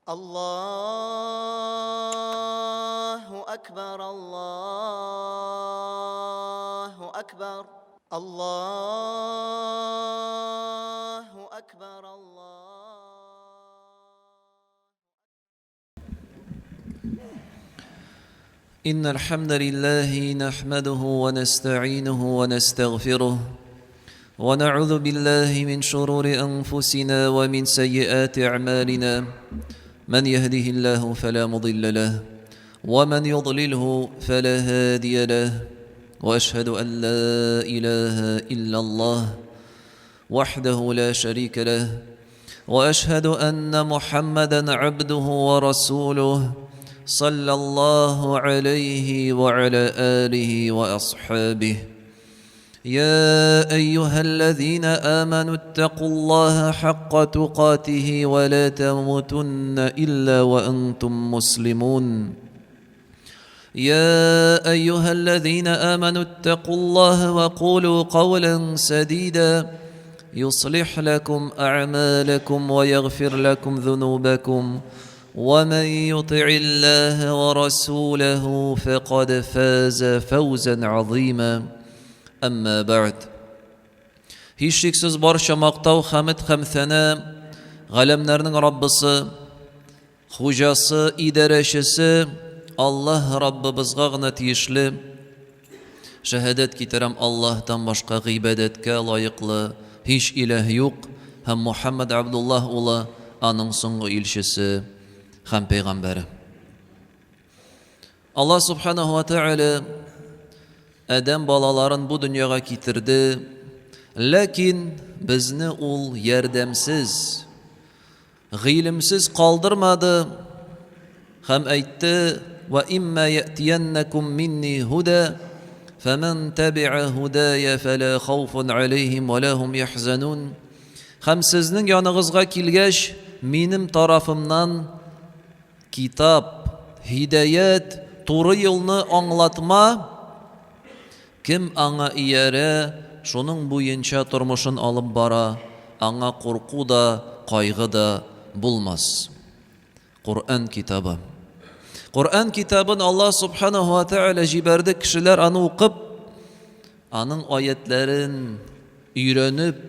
Аллаһу әкбәр, Аллаһу әкбәр, Аллаһу әкбәр, Аллаһу. إن الحمد لله نحمده ونستعينه ونستغفره ونعوذ بالله من شرور أنفسنا ومن سيئات أعمالنا من يهده الله فلا مضل له ومن يضلله فلا هادي له وأشهد أن لا إله إلا الله وحده لا شريك له واشهد ان محمدا عبده ورسوله صلى الله عليه وعلى اله واصحابه يا ايها الذين امنوا اتقوا الله حق تقاته ولا تموتن الا وانتم مسلمون يا ايها الذين امنوا اتقوا الله وقولوا قولا سديدا يصلح لكم اعمالكم ويغفر لكم ذنوبكم ومن يطع الله ورسوله فقد فاز فوزا عظيما اما بعد Һичшиксез барча мактау, хәмед һәм сәна галәмнәрнең Раббысы, Хуҗасы, идарәчесе Аллаһ Раббыбызга гына тиешле. Шәһадәт китерәм, Аллаһтан башка гыйбадәткә лаеклы һич иләһ юк һәм Мухәммәд Абдуллаһ улы аның соңгы илчесе һәм пәйгамбәре. Аллаһ Субханаһу ва Тәгалә адәм балаларын бу дөньяга китерде, ләкин безне ул ярдәмсез, гыйлемсез калдырмады һәм әйтте: "Ва имма ятияннакум минни һуда, фәмән табиа һудая фәла хауфун алейһим ва ла һум яхзанун". Һәм сезнең яныгызга килгәч, минем тарафымнан китап, һидаят, туры юлны аңлатма, кем аңа иярә, шуның буенча тормышын алып бара, аңа курку да, кайгы да булмас. Коръән китабы. Коръән китабын Аллаһ Субханаһу ва Тәгалә җибәрде, кешеләр аны укып, аның аятләрен өйрәнеп,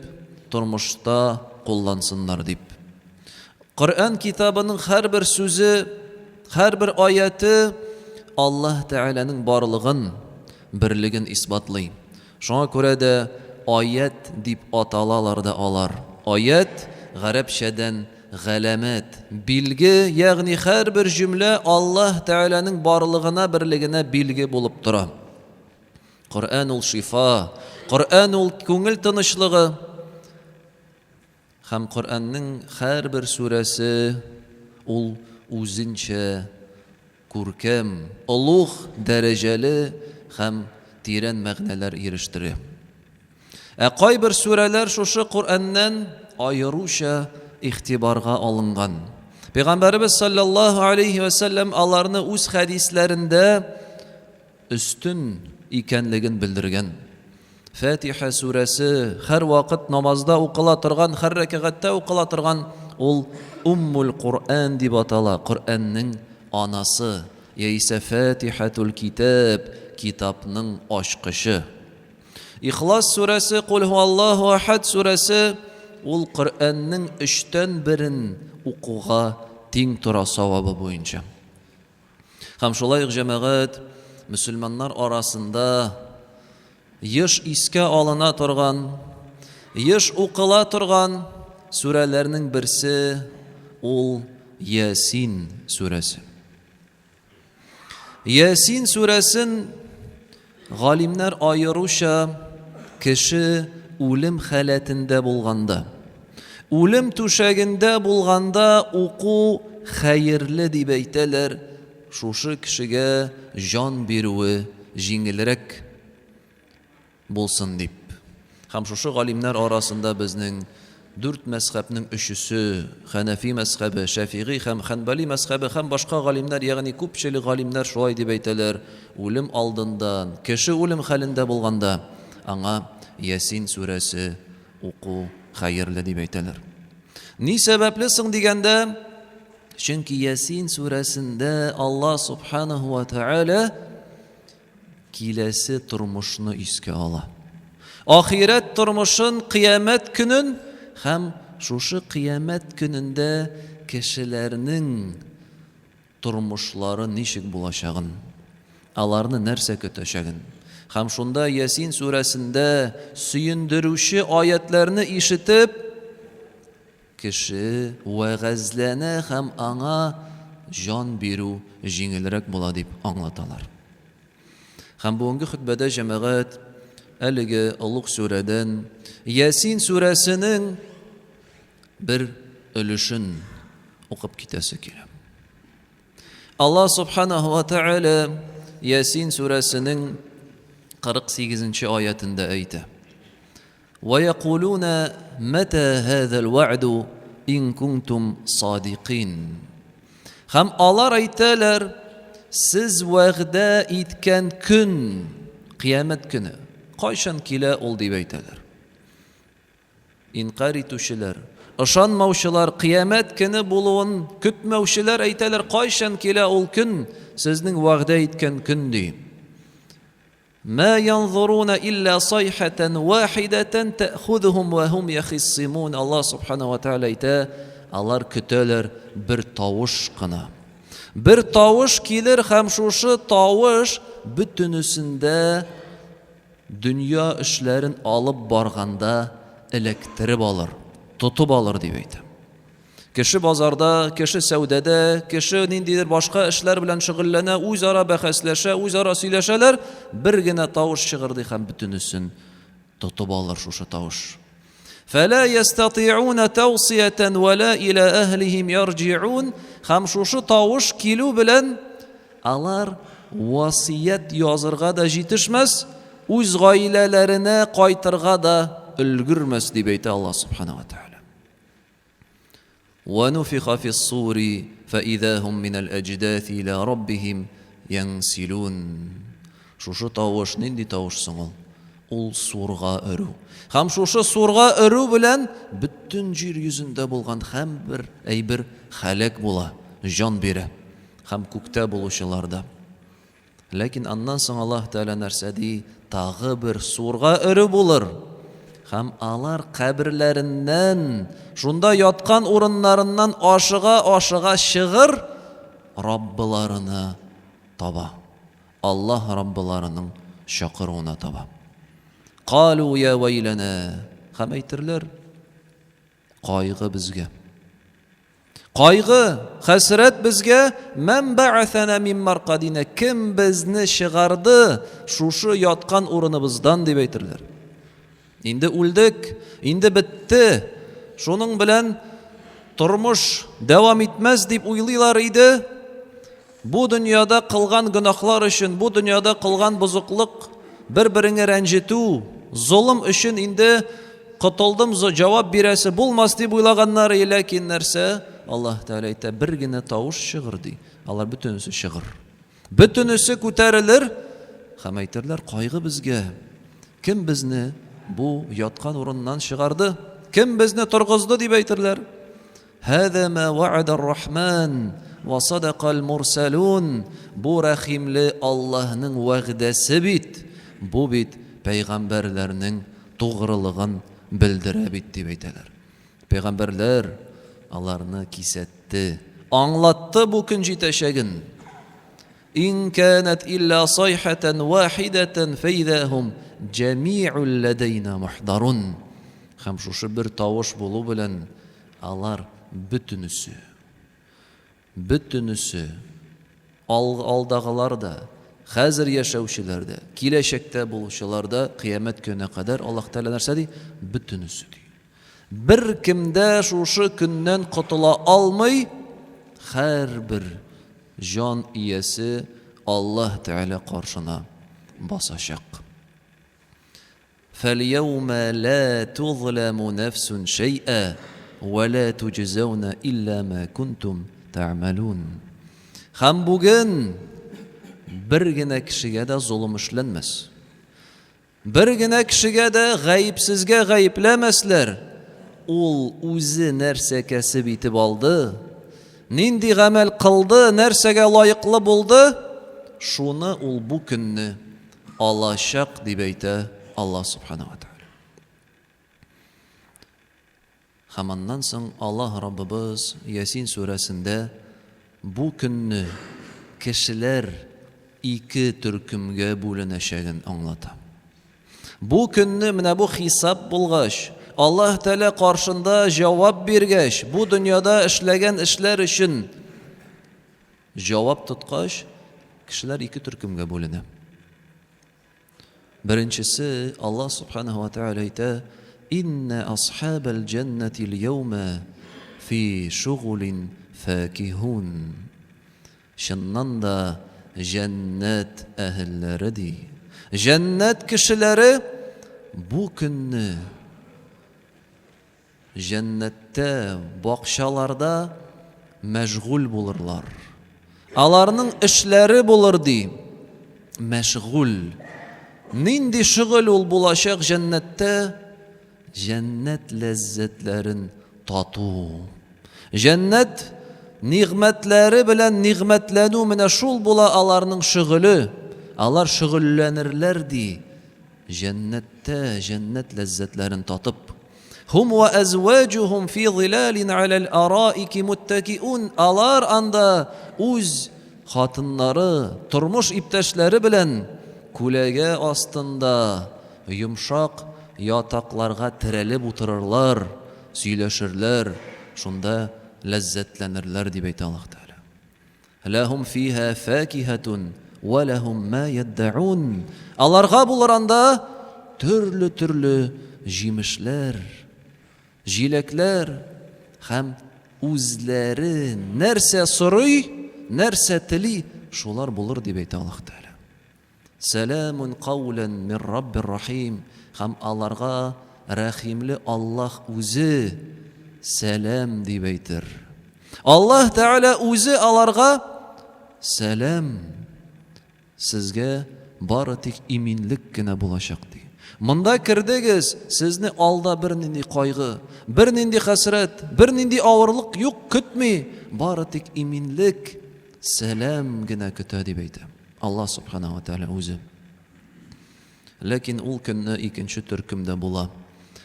тормышта куллансыннар дип. Коръән китабының һәрбер сүзе, һәрбер аяте Аллаһ Тәгаләнең барлыгын, берлеген исбатлый. Шуңа күрә дә аят дип аталалар да алар. Аят гарәпчәдән галәмәт, билге, ягъни һәрбер җөмлә Аллаһ Тәгаләнең барлыгына, берлегенә билге булып тора. Коръән ул шифа, Коръән ул күңел тынычлыгы. Һәм Коръәннең һәрбер сүрәсе ул үзенчә күркәм, олуг дәрәҗәле һәм тирән мәгънәләр ирештерә. Ә кайбер сүрәләр шушы Коръәннән аеруча игътибарга алынган. Пәйгамбәребез саллаллаһу алейһи вә сәлләм аларны үз хәдисләрендә өстен икәнлеген белдергән. Фатиха сүрәсе һәрвакыт намазда укыла торган, һәр рәкәгатьтә укыла торган ул Уммул Коръән дип атала, Коръәннең анасы, яисә Фатихатул Китап, китапның ачкычы. Ихлас сүрәсе, Кул һуаллаһу ахад сүрәсе ул Коръәннең өчтән берен укуга тиң тора савабы буенча. Һәм шулай ук җәмәгать мөселманнар арасында еш искә алына торган, еш укыла торган сүрәләрнең берсе ул Ясин сүрәсе. Ясин сүрәсен Галимнәр аеруча кеше үлем халәтендә булганда, үлем түшәгендә булганда уку хәерле дип әйтәләр, шушы кешегә җан бирүе җиңелрәк булсын дип. Һәм шушы галимнәр арасында безнең дүрт мәзхәбнең өчесе, хәнәфи мәзхәбе, шәфигый һәм хәнбәли мәзхәбе һәм башка галимнәр, ягъни күпчелек галимнәр шулай дип әйтәләр, үлем алдыннан, кеше үлем хәлендә булганда, аңа Ясин сүрәсе уку хәерле дип әйтәләр. Ни сәбәпле соң дигәндә, Чөнки Ясин сүрәсендә Алла субханаһу ва тааля киләсе тормышны искә ала. Ахирәт тормышын, кыямәт көнен һәм шушы кыямәт көнендә кешеләрнең тормышлары ничек булачагын, аларны нәрсә көтәчәген. Һәм шунда Ясин сүрәсендә сөендерүче аятьләрне ишетеп, кеше вәгазьләнә һәм аңа җан бирү җиңелрәк була дип аңлаталар. Һәм бүгенге хөтбәдә җәмәгать әлеге олуг сүрәдән Ясин сүрәсенең бер өлешен укып китәсе килә. Алла субханаһу ва тааля Ясин сүрәсенең 48 нче аятендә әйтә. Ва якулуна мата хазал ва'ду ин кунтум садикин. Һәм алар әйтәләр, сез вәгъдә иткән көн, кыямәт көне, кайчан килә ул дип әйтәләр. Инкарь итүчеләр, ышанмаучылар, кыямәт көне булуын көтмәүчеләр әйтәләр, кайчан килә ул көн, сезнең вәгъдә иткән көн, ди. Ма янзуруна илля сайхатан вахидатан та'худухум ва хум яхиссимун. Аллаһ субхана ва тааля әйтә, алар көтәләр бер тавыш кына. Бер тавыш килер һәм шушы тавыш бөтенесендә Дөнья эшләрен алып барганда эләктереп алыр, тотып алыр дип әйтә. Кеше базарда, кеше сәүдәдә, кеше ниндидер башка эшләр белән шөгыльләнә, үзара бәхәсләшә, үзара сөйләшәләр, бер генә тавыш чыгыр ди һәм бөтенесен тотып алыр шушы тавыш. Фәлә ястати'уна таусиятан ва ла иля әһлихим ярҗи'ун. Һәм шушы тавыш килү белән алар васыять язырга да җитешмәс, үз гаиләләренә кайтырга да өлгермәс, дип әйтә Аллаһ субхана ва тәгалә. Ва нуфиха фис-сури фәиза һум минәл әҗдәси илә раббиһим янсилун. Шушы тавыш нинди тавыш соң ул? Ул сурга өрү. Һәм шушы сурга өрү белән бөтен җир йөзендә булган һәмбер әйбер һәлак була, җан бирә. Һәм күктә булучылар да. Ләкин аннан соң Аллаһ Тәгалә нәрсә ди? Тагы бер сурга өрү булыр. Һәм алар каберләреннән, шунда яткан урыннарыннан ашыга-ашыга чыгыр Раббыларына таба. Аллаһ Раббыларының чакыруына таба. Калу я вәйләнә. Һәм әйтерләр, кайгы безгә. Кайгы, хәсрәт безгә, мән бәгәсәнә мин маркадина, кем безне чыгарды шушы яткан урыныбыздан дип әйтерләр. Инде үлдек, инде бетте. Шуның белән тормыш дәвам итмәс дип уйлыйлар иде. Бу дөньяда кылган гөнаһлар өчен, бу дөньяда кылган бозыклык, бер-береңә рәнҗетү, золым өчен инде котылдым, җавап бирәсе булмас дип уйлаганнар, ләкин нәрсә? Аллаһ Тәгалә әйтә, бер генә тавыш чыгыр ди. Алар бөтенесе чыгыр. Бөтенесе күтәрелер һәм әйтерләр, кайгы безгә. Кем безне бу яткан урыннан чыгарды? Кем безне торгызды дип әйтерләр. Һәзә мә вәгъдә ар-Рахман вә садакал мурсәлун. Бу рәхимле Аллаһның вәгъдәсе бит, бу бит пәйгамбәрләрнең тугрылыгын белдерә бит, дип әйтәләр. Пәйгамбәрләр аларны кисәтте, аңлатты бу көн җитәчәген. Ин кәнәт илля сайхатан вахидатан фәйзә һум җәми'ул ләдәйна мухдарун. Һәм шушы бер тавыш булу белән Алар бөтенесе, бөтенесе, ал, алдагылар да, хәзер яшәүчеләр дә, киләчәктә булучылар да, кыямәт көненә кадәр Аллаһ Тәгалә нәрсә ди? Бөтенесе ди. Беркем дә шушы көннән котыла алмый, һәрбер җан иясе Аллаһ Тәгалә каршына басачак. Фәльяүмә лә тузләмү нәфсүн шәй'ә вә лә туҗзәүнә илля мә кунтум тәгъмәлүн. Һәм бүген бер генә кешегә дә золым эшләнмәс. Бер генә кешегә дә гаепсезгә гаепләмәсләр. Ул үзе нәрсә кәсеп итеп алды, нинди гамәл кылды, нәрсәгә лаеклы булды, шуны ул бу көнне алачак, дип әйтә Аллаһ Субханаһу ва Тәгалә. Һәм аннан соң Аллаһ Раббыбыз Ясин сүрәсендә бу көнне кешеләр ике төркемгә бүленәчәген аңлата. Бу көнне менә бу хисап булгач, Аллаһ Тәгалә каршында җавап биргәч, бу дөньяда эшләгән эшләр өчен җавап тоткач, кешеләр ике төркемгә бүленә. Беренчесе, Аллаһ Субханаһу ва Тәгалә әйтә, Инна асхабал җәннәти льяума фи шугулин факихун. Чыннан да җәннәт әһелләре ди. Җәннәт кешеләре бу көнне Җәннәттә, бакчаларда мәшгуль булырлар. Аларның эшләре булыр, ди. Мәшгуль. Нинди шөгыль ул булачак җәннәттә? Җәннәт ләззәтләрен тату. Җәннәт нигъмәтләре белән нигъмәтләнү менә шул була аларның шөгыле. Алар шөгыльләнерләр, ди. Җәннәттә җәннәт ләззәтләрен татып. Һум вә әзваҗухум фи зилалин аләл араики муттакиун. Алар анда үз хатыннары, тормыш иптәшләре белән күләгә астында йомшак ятакларга терәлеп утырырлар, сөйләшерләр, шунда ләззәтләнерләр, дип әйтә Аллаһ Тәгалә. Ләһум фиһа факиһатун вә ләһум ма яддаун. Аларга булыр анда төрле-төрле җимешләр, җиләкләр һәм үзләре нәрсә сорый, нәрсә тели, шулар булыр дип әйтә Аллаһ Тәгалә. Сәламун каулән мир Раббир рахим. Һәм аларга рәхимле Аллаһ үзе сәлам дип әйтер. Аллаһ Тәгалә үзе аларга сәлам, сезгә бары тик иминлек кенә булачак ди. Монда кердегез, сезне алда бернинди кайгы, бернинди хәсрәт, бернинди авырлык юк, көтми, бары тик иминлек, сәлам генә көтә дип әйтә. Аллаһ Субхана ва Тәгалә үзе. Ләкин ул көнне икенче төркем дә була.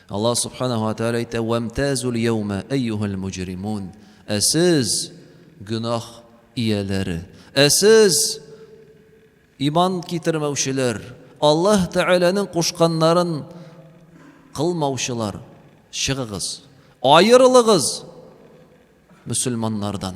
Аллаһ Субхана ва Тәгалә әйтә, «Вамтазул яума әйюһал муҗримун». Ә сез гөнаһ ияләре, ә сез иман китермәүчеләр, Аллаһ Тәгаләнең кушканнарын кылмаучылар, чыгыгыз, аерылыгыз мөселманнардан.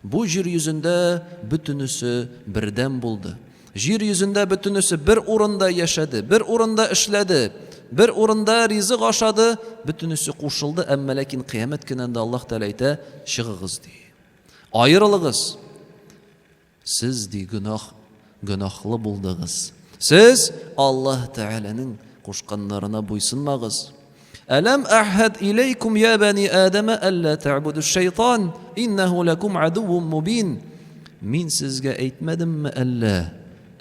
Бу җир йөзендә бөтенесе бердәм булды. Җир йөзендә бөтенесе бер урында яшәде, бер урында эшләде, бер урында ризык ашады, бөтенесе кушылды, әмма ләкин кыямәт көнендә Аллаһ Тәгалә әйтә, чыгыгыз ди. Аерылыгыз. Сез, ди, гөнаһ, гөнаһлы булдыгыз. Сез Аллаһ Тәгаләнең кушканнарына буйсынмагыз. Әләм әхәд иләйкум я бәни Адәмә әллә тәгъбуду шайтан, иннәһу ләкум адуввун мубин. Мин сезгә әйтмәдемме әллә,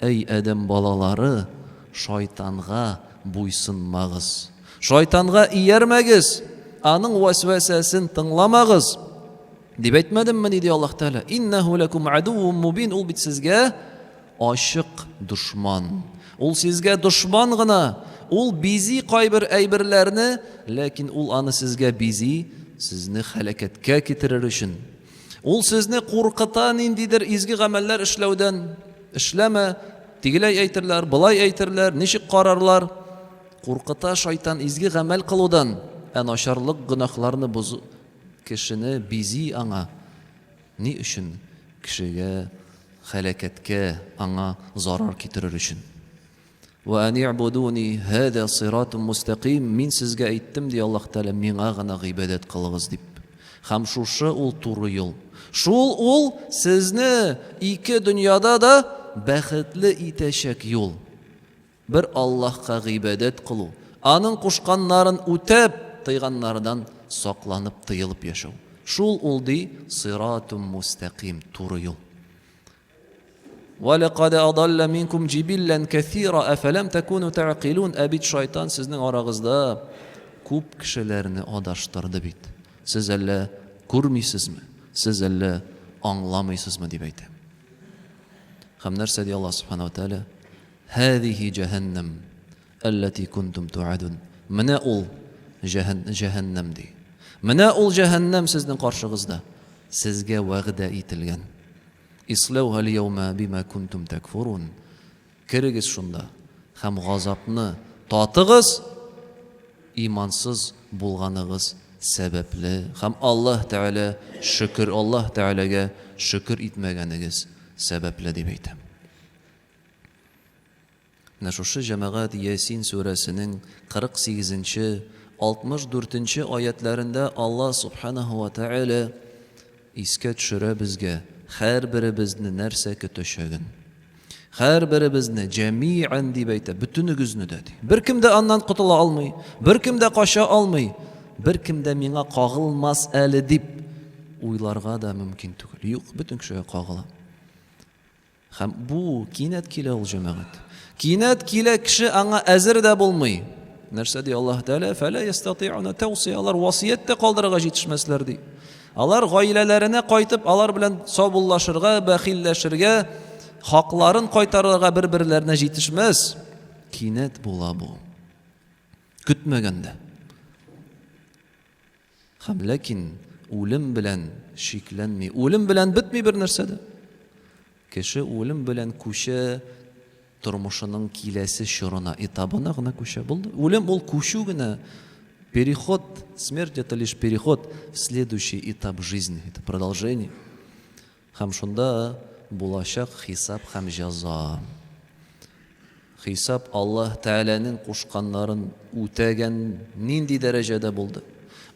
әй Адәм балалары, шайтанга буйсынмагыз. Шайтанга иярмәгез, аның вәсвәсәсен тыңламагыз. Дип әйтмәдемме, диде Аллаһ Тәгалә. Иннәһу ләкум адуввун мубин. Ул бит сезгә ачык дошман. Ул сезгә дошман гына. Ул бизи кайбер әйберләрне, ләкин ул аны сезгә бизи, сезне хәләкәткә китерер өчен. Ул сезне куркыта ниндидер изге гамәлләр эшләүдән. Эшләмә, тегеләй әйтерләр, болай әйтерләр, ничек карарлар. Куркыта шайтан изге гамәл кылудан, ә начарлык гөнаһларны бозу Кешене бизи аңа. Ни өчен? Кешегә хәләкәткә, аңа зарар китерер өчен. Вә әни'будуни һәдә сиратун мустәкыйм, мин сезгә әйттем, ди Аллаһ Тәгалә, миңа гына гыйбадәт кылыгыз дип. Һәм шушы ул туры юл. Шул ул сезне ике дөньяда да бәхетле итәчәк юл. Бер Аллаһка гыйбадәт кылу, Аның кушканнарын үтәп, тыйганнардан сакланып, тыелып яшәү. Шул ул, ди, сиратум мустәкыйм, туры юл. Вә ләкад адалла минкум җибиллән кәсира, әфәләм тәкуну тәгъкилун, ә бит шайтан сезнең арагызда күп кешеләрне адаштырды бит. Сез әллә күрмисезме? Сез әллә аңламыйсызмы дип әйтә. Һәм нәрсә ди Аллаһ Субханаһу ва Тааля? Һәзихи җәһәннәм әлләти кунтум туадун. Менә ул җәһәннәм ди. Менә ул җәһәннәм сезнең каршыгызда. Сезгә вәгъдә ителгән. Исләүһә лияумә бима кунтум такфурун. Керегез шунда һәм газапны татыгыз, имансыз булганыгыз сәбәпле һәм Аллаһ Тәгалә шөкер Аллаһ Тәгаләгә шөкер итмәгәнегез сәбәпле дип әйтә. Менә шушы җәмәгать Ясин сүрәсенең 48 нче, 64 нче аятләрендә Аллаһ Субханаһу ва Тәгалә искә төшерә безгә һәрберебезне нәрсә көтәчәген. Һәрберебезне җәмиән дип әйтә, бөтенегезне дә ди. Беркем дә аннан котыла алмый, беркем дә кача алмый, беркем дә миңа кагылмас әле дип уйларга да мөмкин түгел. Юк, бөтен кешегә кагыла. Һәм бу кинәт килә ул җәмәгать. Кинәт килә кеше аңа әзер дә булмый. Нәрсә ди Аллаһ Тәгалә? Фәлә ястатиуна тәүсия. Алар васыять тә калдырырга җитешмәсләр ди. Алар гаиләләренә кайтып, алар белән саубуллашырга, бәхилләшергә, хакларын кайтарырга бер-берләренә җитешмәс. Кинәт була бу. Көтмәгәндә. Һәм ләкин үлем белән чикләнми. Үлем белән бетми бер нәрсә дә. Кеше үлем белән күчә тормышының киләсе чорына, этабына гына күчә. Булды. Үлем ул күчү генә. Переход, смерть это лишь переход в следующий этап жизни, это продолжение. Һәм шунда булачак хисап һәм җәза. Хисап Аллаһ Тәгаләнең кушканнарын үтәгән нинди дәрәҗәдә булды?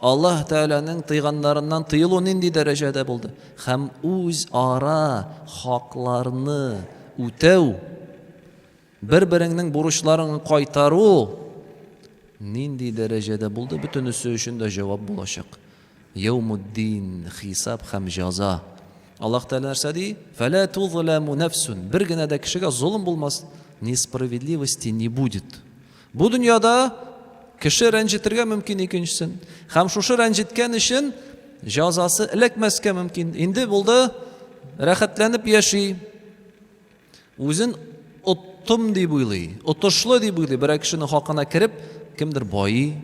Аллаһ Тәгаләнең тыйганнарыннан тыелу нинди дәрәҗәдә булды? Һәм үзара хакларны үтәү, бер-береңнең бурычларын кайтару нинди дәрәҗәдә булды? Бөтенесе өчен дә җавап булачак. Яумуддин, хисап һәм җаза. Аллаһ Тәгалә нәрсә ди? Фәлә тузламу нәфсун. Бер генә дә кешегә золым булмас, несправедливости не будет. Бу дөньяда кеше рәнҗетергә мөмкин икенчесен. Һәм шушы рәнҗеткән өчен җазасы эләкмәскә мөмкин. Инде булды, рәхәтләнеп яши. Үзен оттым дип уйлый, отышлы дип уйлый. Берәр кешенең хакына кереп, кемдер байый.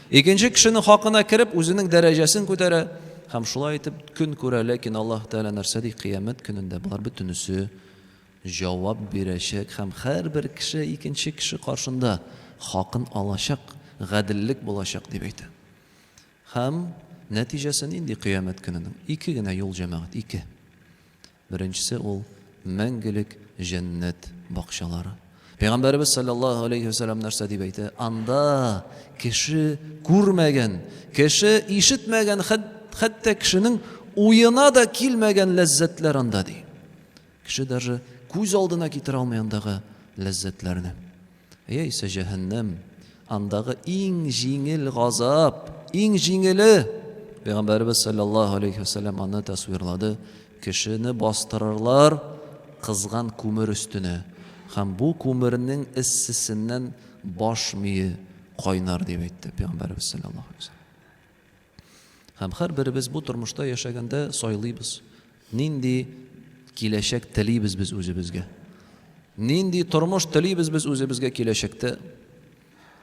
Икенче кешенең хакына кереп, үзенең дәрәҗәсен күтәрә. Һәм шулай итеп көн күрә, ләкин Аллаһ Тәгалә нәрсә ди? Кыямәт көнендә болар бөтенесе җавап бирәчәк һәм һәрбер кеше икенче кеше каршында хакын алачак, гаделлек булачак дип әйтә. Һәм нәтиҗәсе нинди кыямәт көненең? Ике генә юл, җәмәгать, ике. Беренчесе ул мәңгелек җәннәт бакчалары. Пәйгамбәребез саллаллаһу алейхи ва сәлләм нәрсә дип әйтә? Анда кеше күрмәгән, кеше ишетмәгән, хәтта кешенең уена да килмәгән ләззәтләр анда ди. Кеше даже күз алдына китерә алмый андагы ләззәтләрне. Яисә җәһәннәм, андагы иң җиңел газап, иң җиңеле. Пәйгамбәребез саллаллаһу алейхи вәсәлләм аны тасвирлады. Кешене бастырырлар кызган күмер өстенә һәм бу күмернең эссесеннән баш мие кайнар дип әйтте Пәйгамбәребез саллаллаһу алейхи вәсәлләм. Һәм һәрберебез бу тормышта яшәгәндә сайлыйбыз. Нинди киләчәк телибез без үзебезгә? Нинди тормыш телибез без үзебезгә киләчәктә?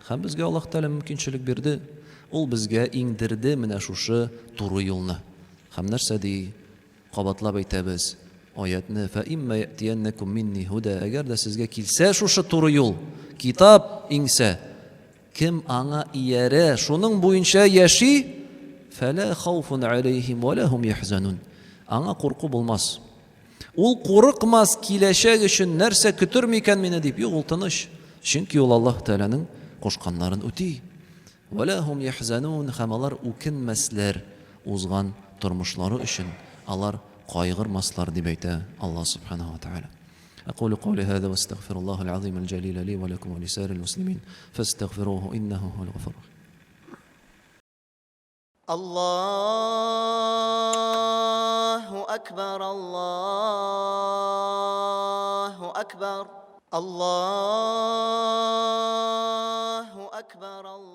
Һәм безгә Аллаһ Тәгалә мөмкинчелек бирде. Ул безгә иңдерде менә шушы туры юлны. Һәм нәрсә ди? Кабатлап әйтәбез аятне, Фә имма яътияннәкум минни һуда, әгәр дә сезгә килсә шушы туры юл, китап иңсә, Кем аңа иярә, шуның буенча яши, фәлә хауфун алейһим вә лә һум яхзанун. Аңа курку булмас. Ул курыкмас киләчәк өчен нәрсә көтер микән мине дип. Юк, ул тыныч. Чөнки ул Аллаһ Тәгаләнең кушканнарын үти. Вә лә һум яхзанун һәм алар үкенмәсләр узган тормышлары өчен, алар кайгырмаслар дип әйтә Аллаһ Субханаһу ва Тәгалә. أقول قولي هذا واستغفر الله العظيم الجليل لي ولكم ولسائر المسلمين فاستغفروه إنه هو الغفور الرحيم. الله أكبر الله أكبر الله أكبر الله.